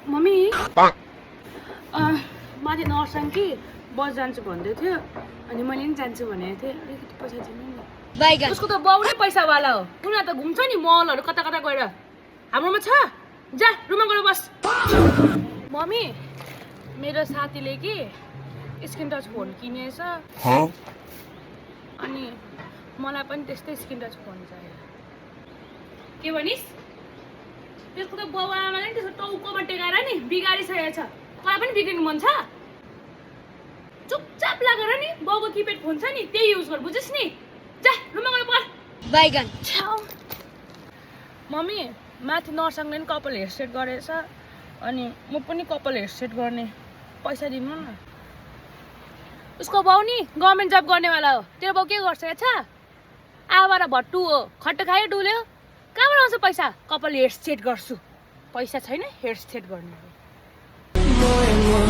mummy माथि नर्सङ कि बस जान्छु भन्दै थियो अनि मैले पनि जान्छु भनेको थिएँ अलिकति पैसा दिनु नि बैगन उसको त बाउ नै पैसावाला हो उनीहरू त घुम्छ नि मलहरू कता कता गएर हाम्रोमा छ जा रुममा गएर बस मम्मी मेरो साथीले कि स्क्रिन टच फोन किनेछ अनि मलाई पनि त्यस्तै स्क्रिन टच फोन चाहियो के भनिस् त्यसको त बाउ आमाले नि त्यसको टाउकोमा टेकाएर नि बिगारिसकेको छ तँलाई पनि बिग्रिनु मन छ चुपचाप लागेर नि बाउको किप्याड फोन छ नि त्यही युज गर बुझिस् नि जा रुममा गएर पढ बैगन मम्मी माथि नर्सङले नि कपाल हेयर स्ट्रेट गरेछ अनि म पनि कपाल हेयर स्ट्रेट गर्ने पैसा दिनु न उसको बाउ नि गभर्मेन्ट जब गर्नेवाला हो तेरो बाउ के गर्छ छ आवारा भट्टु हो खट्ट खायो डुल्यो कहाँबाट आउँछ पैसा कपाल हेयर स्ट्रेट गर्छु पैसा छैन हेयर स्ट्रेट गर्ने